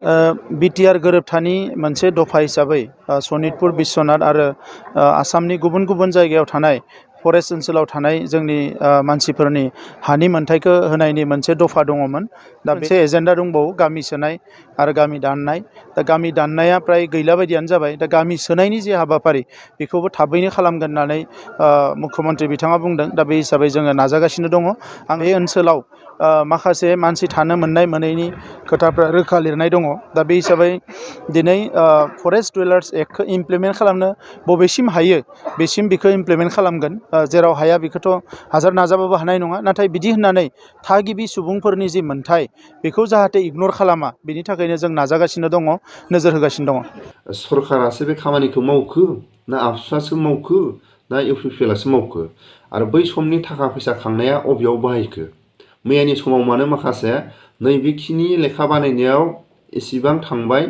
BTR गोरोबथानि मोनसे दफा हिसाबै सनितपुर बिश्वनाथ आरो आसामनि गुबुन गुबुन जायगायाव थानाय फरेस्ट ओनसोलाव थानाय जोंनि मानसिफोरनि हानि मोनथायखौ होनायनि मोनसे दफा दङमोन। दा मोनसे एजेन्डा दंबावो गामि सोनाय आरो गामि दाननाय। दा गामि दाननाया प्राय गैला बायदियानो जाबाय। दा गामि सोनायनि जे हाबाफारि बेखौबो थाबैनो खालामगोन होननानै मुख्यमन्त्रि बिथाङा बुंदों। दा बे हिसाबै जोङो नाजागासिनो दङ। आं बे ओनसोलाव माखासे मानसि थानो मोननाय मोनैनि खोथाफ्रा रोखा लिरनाय दङ। दा बे हिसाबै दिनै फरेस्ट डुवेलार्स एक्टखौ इमप्लिमेन्ट खालामनो बबेसिम हायो बेसिम बेखौ इमप्लिमेन्ट खालामगोन। जेराव हाया बेखौथ' हाजार नाजाबाबो हानाय नङा। नाथाय बिदि होननानै थागिबि सुबुंफोरनि जि मोन्थाय बेखौ जाहाथे इगनर खालामा बेनि थाखायनो जों नाजागासिनो दङ, नोजोर होगासिनो दङ। सरकारासो बे खामानिखौ मावखो ना आबसुआसो मावखो ना इउपिपिएलआसो मावखो आरो बै समनि थाखा फैसा खांनाया अबेयाव बाहायखो? मैयानि समाव मानो माखासे नैबेखिनि लेखा बानायनायाव एसेबां थांबाय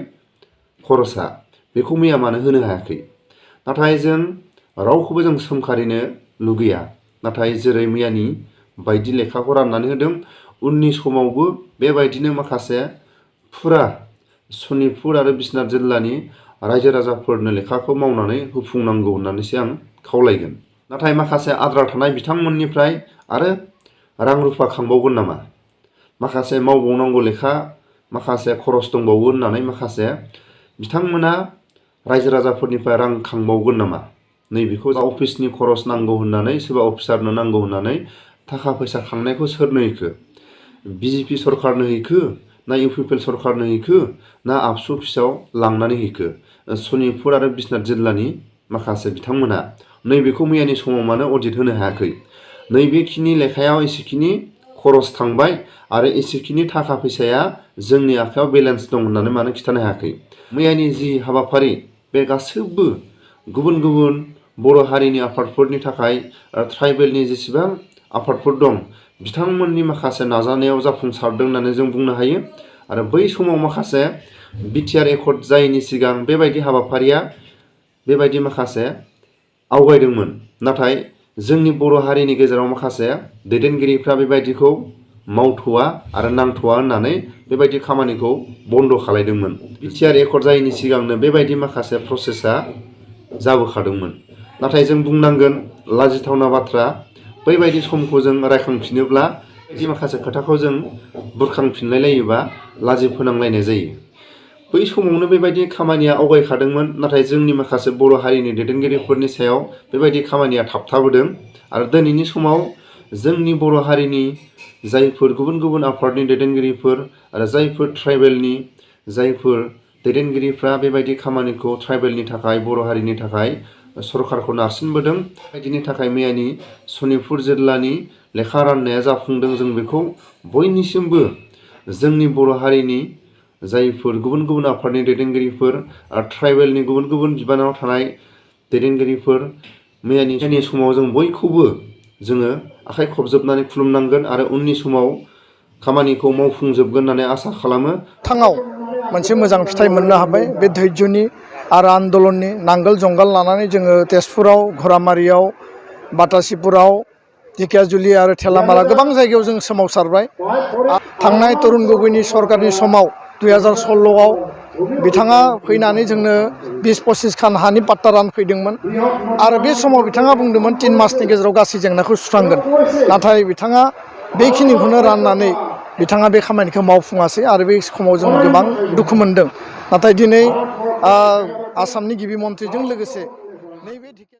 खरसा बेखौ मैया मानो होनो हायाखै? नाथाय जों रावखौबो जों सोंखारिनो लुगैया। नाथाय जेरै मैयानि बायदि लेखाखौ राननानै होदों, उननि समावबो बेबायदिनो माखासे फुरा सनितपुर आरो बिश्वनाथ जिल्लानि रायजो राजाफोरनो लेखाखौ मावनानै होफुंनांगौ होननानैसो आं खावलायगोन। नाथाय माखासे आद्रा थानाय बिथांमोननिफ्राय आरो रां रुफा खांबावगोन नामा? माखासे मावबावनांगौ लेखा माखासे खरस दंबावो होननानै माखासे बिथांमोना रायजो राजाफोरनिफ्राय रां खांबावगोन नामा? नैबेखौ अफिसनि खरस नांगौ होननानै सोरबा अफिसारनो नांगौ होननानै थाखा फैसा खांनायखौ सोरनो हैखो? बिजेपि सरकारनो हैखो ना इउपिपिएल सरकारनो हैखो ना आबसु अफिसाव लांनानै हैखो? सनितपुर आरो बिश्वनाथ जिल्लानि माखासे बिथांमोना नैबेखौ मैयानि समाव मानो अडिट होनो हायाखै? नैबेखिनि लेखायाव एसेखिनि खरस थांबाय आरो एसेखिनि थाखा फैसाया जोंनि आखायाव बेलेन्स दं होननानै मानो खिन्थानो हायाखै? मैयानि जि हाबाफारि बे गासैबो गुबुन गुबुन बर' हारिनि आफादफोरनि थाखाय ट्राइबेलनि जेसेबां आफादफोर दं बिथांमोननि माखासे नाजानायाव जाफुंसारदों होननानै जों बुंनो हायो। आरो बै समाव माखासे बिटिआर एकर्ड जायैनि सिगां बेबायदि हाबाफारिया बेबायदि माखासे आवगायदोंमोन। नाथाय जोंनि बर' हारिनि गेजेराव माखासे दैदेनगिरिफ्रा बेबायदिखौ मावथ'वा आरो नांथ'वा होननानै बेबायदि खामानिखौ बन्द' खालायदोंमोन। बिटिआर एकर्ड जायैनि सिगांनो बेबायदि माखासे प्रसेसा जाबोखादोंमोन। नाथाय जों बुंनांगोन लाजिथावना बाथ्रा, बैबायदि समखौ जों रायखांफिनोब्ला बिदि माखासे खोथाखौ जों बुरखांफिनलाय लायोबा लाजि फोनांलायनाय जायो। बै समावनो बेबायदि खामानिया आवगायखादोंमोन। नाथाय जोंनि माखासे बर' हारिनि दैदेनगिरिफोरनि सायाव बेबायदि खामानिया थाबथाबोदों। आरो दिनैनि समाव जोंनि बर' हारिनि जायफोर गुबुन गुबुन आफादनि दैदेनगिरिफोर आरो जायफोर ट्राइबेलनि जायफोर दैदेनगिरिफ्रा बेबायदि खामानिखौ ट्राइबेलनि थाखाय बर' हारिनि थाखाय सरकारखौ नारसिनबोदों, बेबायदिनि थाखाय मैयानि सनितपुर जिल्लानि लेखा राननाया जाफुंदों। जों बेखौ बयनिसिमबो जोंनि बर' हारिनि जायफोर गुबुन गुबुन आफादनि दैदेनगिरिफोर आरो ट्राइबेलनि गुबुन गुबुन बिबानाव थानाय दैदेनगिरिफोर मैयानि समाव जों बयखौबो जोङो आखाइ खबजोबनानै खुलुमनांगोन आरो उननि समाव खामानिखौ मावफुंजोबगोन होननानै आसा खालामो। थाङाव मोनसे मोजां फिथाइ मोननो हाबाय बे धैर्यनि आरो आन्दलननि नांगोल जंगाल लानानै जोङो तेजपुराव, घरामारियाव, बातासिपुराव, ढेकियाजुलि आरो थेलामाला गोबां जायगायाव जों सोमावसारबाय। थांनाय तरुन गगैनि सरकारनि समाव 2016आव बिथाङा फैनानै जोंनो 20-25 खान हानि पाट्टा रानफैदोंमोन आरो बे समाव बिथाङा बुंदोंमोन 3 मासनि गेजेराव गासै जेंनाखौ सुस्रांगोन। नाथाय बिथाङा बेखिनिखौनो राननानै बिथाङा बे खामानिखौ मावफुङासै आरो बे समाव जों गोबां दुखु मोनदों। नाथाय दिनै आसामनि गिबि मन्थ्रिजों लोगोसे नैबे